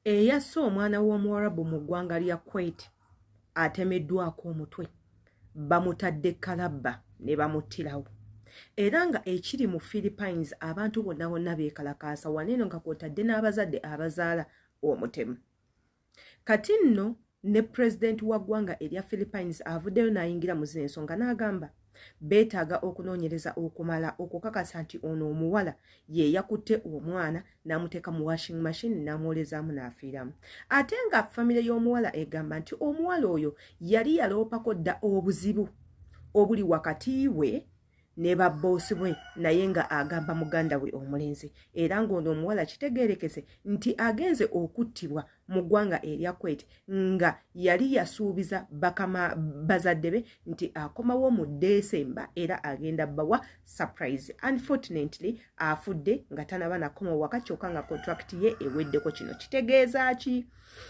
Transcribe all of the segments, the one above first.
Eyasse omwana w'Omuwarabu mu ggwanga lya Kuwait atemeddwako omutwe, bamutadde kalabba ne bamuttirawo. Era nga ekiri mu Philippines abantu bonna bonna beekalakaasa wano eno nga kw'otadde n'abazadde abazaala omutemu. Kati nno ne pulezidenti wa ggwanga erya Philippines avuddeyo n'ayingira mu zino ensonga n'agamba beetaaga okunoonyereza okumala okukakasa nti ono omuwala ye yakutte omwana n'amuteeka mu washing machine n'amwolezaamu n'afiiramu. Ate nga famire y'omuwala egamba nti omuwala oyo yali yaloopako dda obuzibu obuli wakati we ne babboosi bwe naye nga agamba muganda we omulenzi era ng'ono omuwala kitegeerekese nti agenze okuttibwa mu ggwanga erya Kuwait nga yali yasuubiza bakama bazadde be nti akomawo mu Desemba era agenda bawa surprise. Unfortunately afudde nga tanaba nakomawo waka kyokka nga contract ye eweddeko. Kino kitegeeza ki?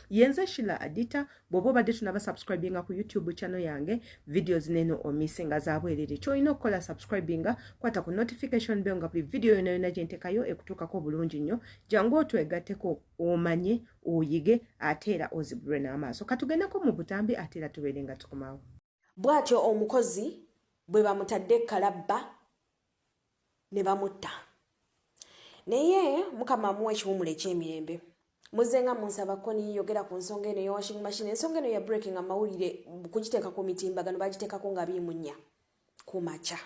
Yenze Shila Adita. Bw'oba obadde tunaba subscribinga ku YouTube channel yange, videos neno omissinga za bwerere. Kyolina okukola, subscribinga, kwata ku notification bell nga buli video yona yona gyentekayo ekutuukako bulungi nnyo. Jangu otwegatteko, omanye, oyige ate era ozibulwe n'amaaso. Katugendeko mu butambi ate era tubeere nga tukomawo. Bw'atyo omukozi bwe bamutadde kalabba ne bamutta, naye Mukama amuwa ekiwumulo eky'emirembe. Muze nga munsaba koni yogera ku nsonga eno eya washing machine. Ensonga eno ya breaking amawulire kugiteeka ku mitimbagano, bagiteekako nga 24 ku makya,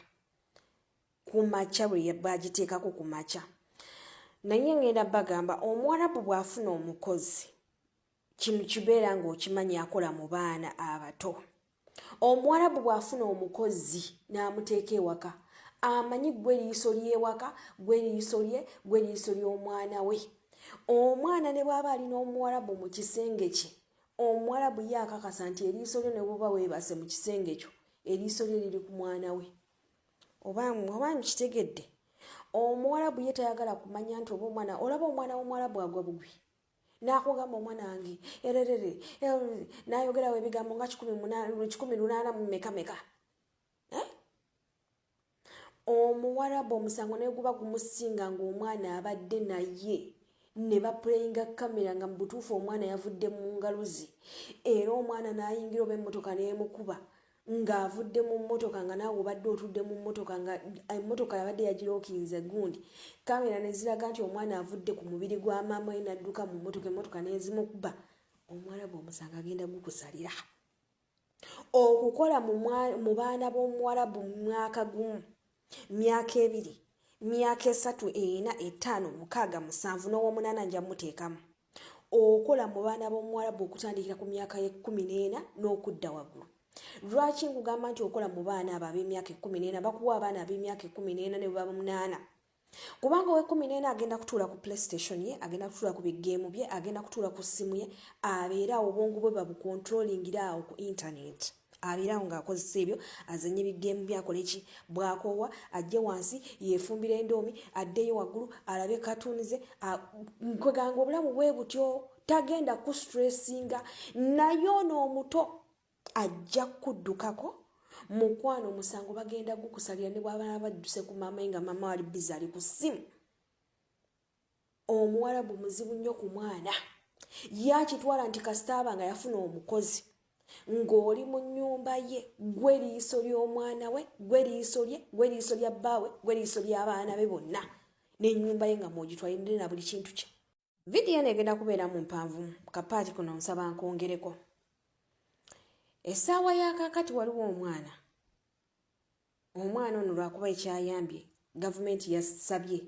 ku makya lwe bagiteekako ku makya. Naye ngenda bagamba, Omuwarabu bw'afuna omukozi, kino kibeera ng'okimanyi, akola mu baana abato. Omuwarabu bw'afuna omukozi n'amuteeka ewaka, amanyi gwe eriiso ly'ewaka, gwe eriiso lye, gwe eriiso ly'omwana we. Omwana ne bw'aba alina Omuwarabu mu kisenge kye, Omuwarabu ye akakasa nti eriiso lyo ne bw'oba weebase mu kisenge kyo, eriiso lye liri ku mwana we. Oba nkitegedde? Omuwarabu ye tayagala kumanya nti oba omwana, olaba omwana w'Omuwarabu agwa bugwi n'akugamba, "Omwana wange ererere," n'ayogerawo ebigambo nga 180 mu meka meka, eh? Omuwarabu omusango naye guba gumusinga ng'omwana abadde naye ne baplayinga kamera nga mu butuufu omwana yavudde mu ngalo ze, era omwana n'ayingira oba emmotoka n'emukuba ng'avudde mu mmotoka, nga naawe obadde otudde mu mmotoka, nga emmotoka yabadde yagilockinze gundi, kamera ne ziraga nti omwana avudde ku mubiri gwa maama we n'adduka mu mmotoka, emmotoka n'ezimukuba. Omuwarabu omusango agenda gukusalira. Okukola mu baana b'Omuwarabu mwaka gumu, myaka 2, myaka 3, 4, 5, 6, 7, n'ow'omunaana nja muteekamu. Okola mu baana b'Omuwarabu okutandikira ku myaka y'14 n'okudda waggulu. Lwaki nkugamba nti okola mu baana abo ab'emyaka 14? Bakuwa abaana ab'emyaka 14 ne bwebaba 8, kubanga ow'e14 agenda kutuula ku PlayStation ye, agenda kutuula ku bigame bye, agenda kutuula ku ssimu ye, abeere awo, obwongo bwe babucontrollingira awo ku internet, abeere awo ng'akozesa ebyo, azanye bigame byakola eki. Bwakoowa ajje wansi yeefumbira endoomi, addeyo waggulu alabe cartoon ze. Nkweganga obulamu bwe butyo, tagenda kustressinga. Naye ono omuto ajja kuddukako, mukwano, omusango bagenda gukusalira ne bw'abaana badduse ku maama ye nga maama wali busy ali ku ssimu. Omuwarabu muzibu nnyo ku mwana. Yakitwala nti kasitaaba nga yafuna omukozi ng'oli mu nnyumba ye, gwe eriiso ly'omwana we, gwe eriiso lye, gwe eriiso lya bbaawe, gwe eriiso ly'abaana be bonna, n'ennyumba ye nga mwogitwalidde na buli kintu kye. Vidiyo eno egenda kubeera mu mpanvu, kapaati kuno nsaba nkwongereko. Essaawa ya kaakati waliwo omwana. Omwana ono lwakuba ekyayambye gavumenti yasabye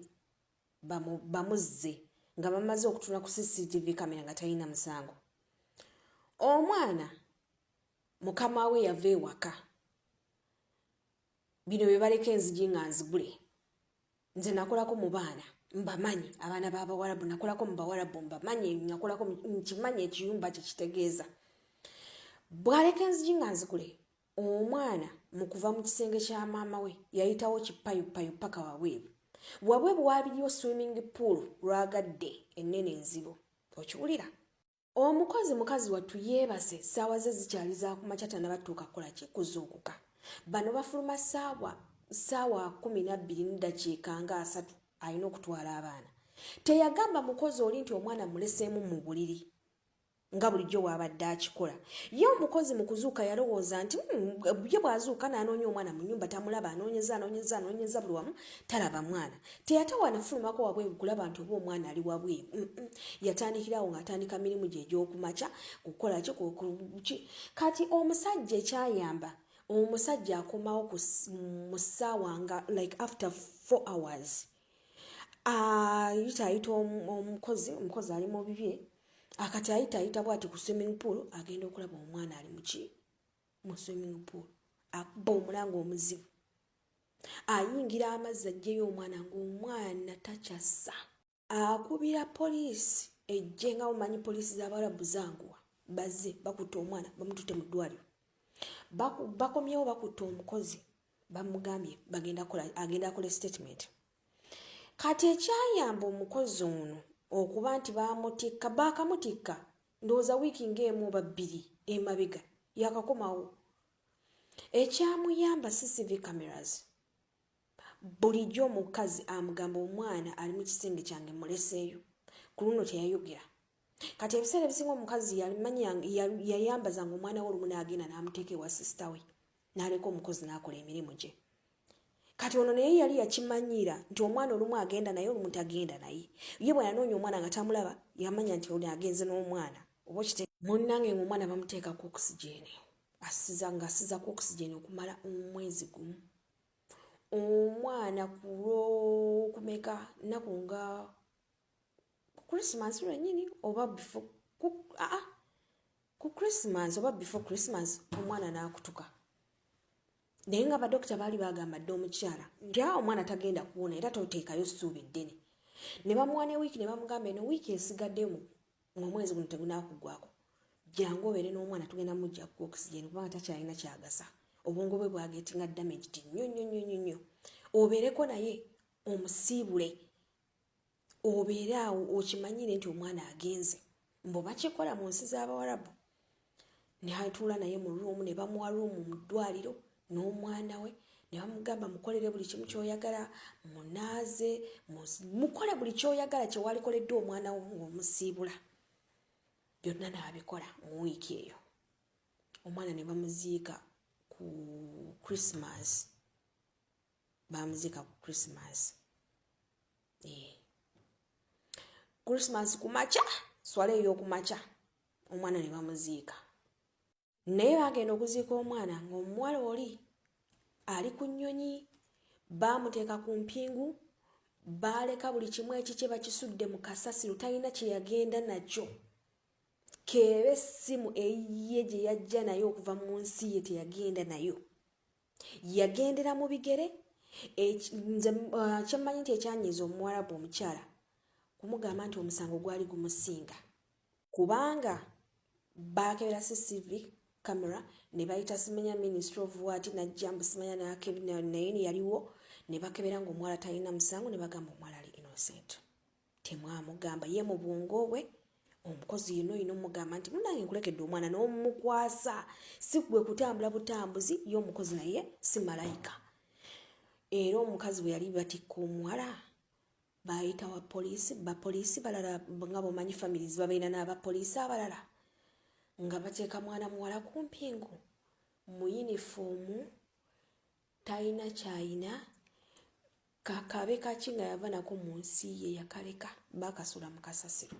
bamuzze nga bamaze okutula ku CCTV kamera nga talina musango. Omwana mukama we yava ewaka, bino bye baleka enzigi nga nzigule. Nze nakolako mu baana, mbamanyi abaana b'Abawarabu, nakolako mu Bawarabu, mbamanyi, nakolako, nkimanyi ekiyumba kye kitegeeza. Bw'aleka enzigi nga nzigule, omwana mu kuva mu kisenge kya maama we yayitawo kipayupayu paka wabweru. Wabweru waabiriyo swimming pool lwagadde ennene enzibu, okiwulira? Omukozi mukazi wattu yeebase, ssaawa ze zikyali za kumakya, tannabatuuka kukola ki, kuzuukuka. Bano bafuluma ssaawa 12 neddakiika nga 30, alina okutwala abaana. Teyagamba mukozi oli nti omwana muleseemu mu buliri nga bulijjo bw'abadde akikola. Ye omukozi mu kuzuuka yalowooza nti ye bw'azuuka n'anoonya omwana mu nnyumba tamulaba, anoonyeza, anoonyeza, anoonyeza buli wamu talaba mwana. Teyatawaana fulumako wabweru kulaba nti oba omwana ali wabweru. Yatandikirawo ng'atandika mirimu gye egy'okumakya, kukola ki, ki. Kati omusajja ekyayamba, omusajja akomawo mu ssaawa nga like after 4 hours. Ayita ayita omukozi, omukozi ali mu bibye. Akati ayita ayita bwati ku swimming pool, agenda okulaba omwana ali muki, mu swimming pool. Akuba omulanga omuzibu, ayingira amazzi aggyeyo omwana, ng'omwana takyassa. Akubira poliisi ejje, nga mumanyi poliisi z'Abawarabu zanguwa. Bazze bakutte omwana, bamututte mu ddwaliro. Bakomyewo bakutte omukozi, bamugambye bagenda kola, agenda akola statement. Kati ekyayamba omukozi ono okuba nti bamutikka, baakamutikka ndowooza wiiki ng'emu oba 2 emabega, yakakomawo. Ekyamuyamba CCTV cameras. Bulijjo omukazi amugamba omwana ali mu kisenge kyange, muleseeyo. Ku luno teyayogera. Kati ebiseera ebisinga omukazi yayambazanga omwana we olumu n'agenda n'amuteeka ewa sister we, n'aleka omukozi n'akola emirimu gye. Kati ono naye yali yakimanyira nti omwana olumu agenda naye, olumu tagenda naye. Ye bwe yanoonya omwana nga tamulaba, yamanya nti ono agenze n'omwana. Oba okite munnange, ng'omwana bamuteeka ku oxygen, asiza ng'asiza ku oxygen okumala omwezi gumu. Omwana ku lwokumeka, nnaku nga ku Christmas lwennyini oba before ku, aa, ku Christmas oba before Christmas, omwana n'akutuka. Naye nga badokita baali bagamba dde omukyala nti a omwana tagenda kuwona, era toteekayo ssuubi ddene. Ne bamuwa ne wiiki, ne bamugamba eno wiiki esigaddemu ng'omwezi guno tegunakuggwako, jangu obeere n'omwana, tugenda mujja ku oxygen kubanga takyalina kyagasa, obwongo bwe bwagettinga damaged nnyo nnyo nnyo nnyo nnyo. Obeereko naye, omusiibule, obeere awo okimanyire nti omwana agenze. Mbu bakikola mu nsi z'Abawarabu. Neatuula naye mu room, ne bamuwa room mu ddwaliro n'omwana we, ne bamugamba mukolere buli kimu kyoyagala, munaaze, mukole buli kyoyagala kyewalikoleddwa omwana wo ng'omusiibula. Byonna n'abikola mu wiiki eyo. Omwana ne bamuziika ku Christmas, bamuziika ku Christmas, Christmas kumakya, swala ey'okumakya, omwana ne bamuziika. Naye bagenda okuziika omwana ng'omuwala oli ali ku nnyonyi, baamuteeka ku mpingu, baaleka buli kimu ekikye bakisudde mu kasasiro, talina kye yagenda nakyo. Keebe essimu eyiye gye yajja nayo okuva mu nsi ye teyagenda nayo, yagendera mu bigere. Nze kyemmanyi nti ekyanyiiza omuwarabu omukyala kumugamba nti omusango gwali gumusinga, kubanga bakebera CCTV camera ne bayita simanya ministry of what, najja mbu simanya naye yaliwo, ne bakebera ng'omuwala talina musango, ne bagamba omuwala ali innocent. Temwamugamba ye mu bwongo bwe omukozi yenna olina omugamba nti munange nkulekedde omwana n'omukwasa, si gwe kutambula butambuzi. Ye omukozi naye si malayika. Era omukazi bwe yali batikka omuwala, bayita wa poliisi, bapoliisi balala nga bomanyi families babeera n'abapoliisi abalala, nga bateeka mwana muwala ku mpingu mu yunifoomu, talina kyayina, kakabe kaki nga yava nako mu nsi ye, yakaleka, bakasula mu kasasiro.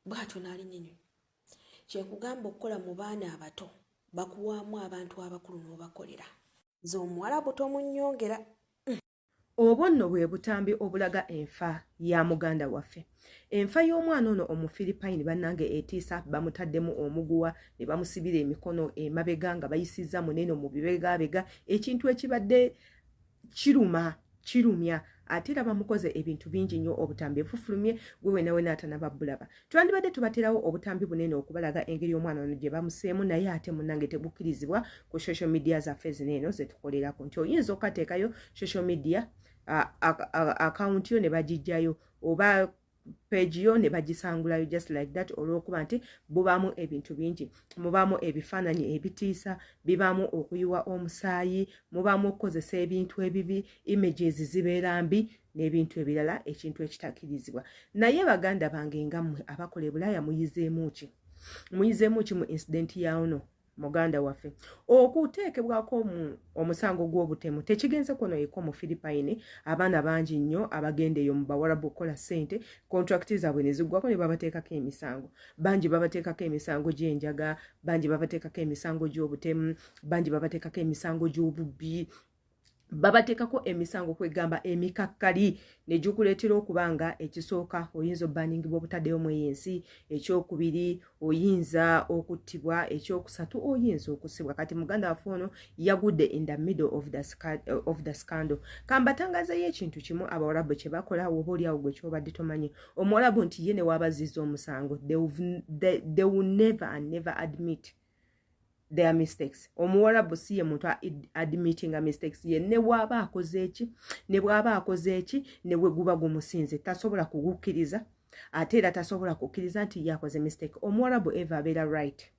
Bw'atyo n'alinnya ennyonyi. Kyekugamba okukola mu baana abato, bakuwaamu abantu abakulu n'obakolera. Nze omuwalabu tomunnyongera. Obwo nno bwe butambi obulaga enfa ya muganda waffe, enfa y'omwana ono Omufiripayini. Bannange, etiisa. Bamutaddemu omuguwa ne bamusibira emikono emabega nga bayisizza munene mu bibegaabega, ekintu ekibadde kiruma, kirumya. Ate era bamukoze ebintu bingi nnyo. Obutambi efufulumye, gwe wena wena atanaba bulaba, twandibadde tubaterawo obutambi bunene okubalaga engeri omwana ono gye bamuseemu. Naye ate munnange tebukkirizibwa ku social media zaffe zino eno zetukolerako, nti oyinza okukateekayo social media account yo ne bagijjayo oba. Page yo ne bagisangulayo just like that, olw'okuba nti bubaamu ebintu bingi. Mubaamu ebifaananyi ebitiisa, bibaamu okuyiwa omusaayi, mubaamu okukozesa ebintu ebibi, images zibeera mbi n'ebintu ebirala, ekintu ekitakkirizibwa. Naye baganda bange, nga mmwe abakola e Bulaaya, muyizeemu ki? Muyizeemu ki mu incident ya ono muganda waffe okuteekebwako omusango gw'obutemu? Tekigenze kono yekka mu Philipine. Abaana bangi nnyo abagenda eyo mu Bawarabu okukola ssente, contract zaabwe ne ziggwako ne babateekako emisango. Bangi babateekako emisango gy'enjaga, bangi babateekako emisango gy'obutemu, bangi babateekako emisango gy'obubbi, babateekako emisango kwegamba emikakkali ne gikuleetera okuba nga ekisooka oyinza obbaningibwa obutaddeyo mu eyo ensi, ekyokubiri oyinza okuttibwa, ekyokusatu oyinza okusibwa. Kati muganda waffe ono yagudde in the middle of the scandal. Kambatangazeyo ekintu kimu Abawarabu kye bakola, woba oliawo gwe kyobadde tomanyi. Omuwarabu nti ye ne wabaziza omusango, they will never and never admit their mistakes. Omuwarabu si ye muntu admittinga mistakes. Ye ne bw'aba akoze eki, ne bw'aba akoze eki, ne bwe guba gumusinze, tasobola kugukkiriza, ate era tasobola kukkiriza nti ye akoze mistake. Omuwarabu eva abeera right.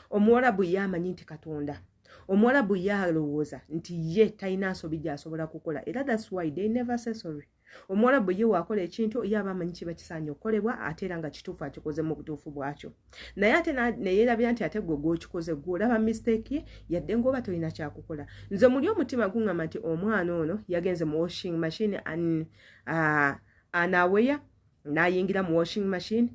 Omuwarabu ye amanyi nti Katonda. Omuwarabu ye alowooza nti ye talina nsobi gy'asobola kukola, era that's why they never say sorry. Omuwarabu ye waakola ekintu, ye aba amanyi kiba kisaanye okukolebwa, ate era nga kituufu, akikoze mu butuufu bwakyo. Naye ate neyeerabira nti ate gwe gwokikoze, gwe olaba mistake ye, yadde ngaoba tolina kyakukola. Nze muli omutima guŋŋamba nti omwana ono yagenze mu washing machine anaweya, n'ayingira mu washing machine,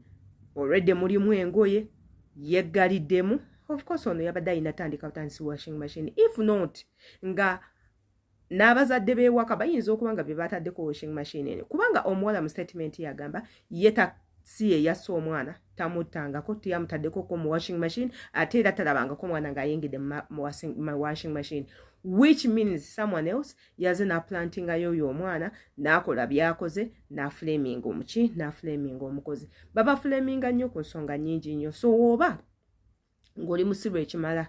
olwedde mulimu engoye, yeggaliddemu. Of course ono yabadde alina tandika butandisi washing machine. If not, nga n'abazadde b'ewaka bayinza okuba nga bye bataddeko washing machine eno, kubanga omuwala mu statement yagamba ye si ye yasse omwana, tamuttangako, teyamutaddekoko mu washing machine, ate era talabangako omwana ng'ayingidde mu washing machine, which means someone else yaze n'aplantingayo oyo omwana, n'akola by'akoze, n'aflaminga omuki, n'aflaminga omukozi. Baba flaminga nnyo ku nsonga nnyingi nnyo. So oba ng'oli musiru ekimala,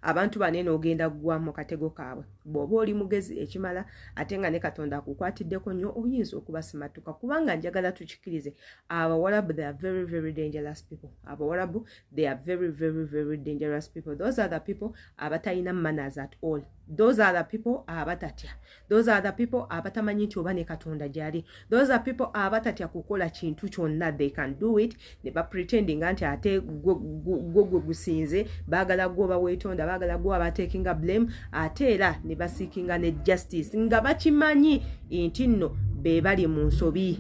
abantu banene ogenda ggwa mu katego kaabwe. Bw'oba oli mugezi ekimala, ate nga ne Katonda akukwatiddeko nnyo, oyinza okubasimatuka, kubanga njagala tukikkirize, Abawarabu, they are very, very dangerous people. Abawarabu, they are very, very, very dangerous people. Those are the people abatalina manners at all. Those are the people abatatya. Those are the people abatamanyi nti oba ne Katonda gyali. Those are people abatatya kukola kintu kyonna. They can do it ne bapretendinga nti ate gwe gwe gusinze. Baagala gwe oba weetonda, baagala gwe abatekinga blame, ate era ne baseekinga ne justice nga bakimanyi nti nno be bali mu nsobi.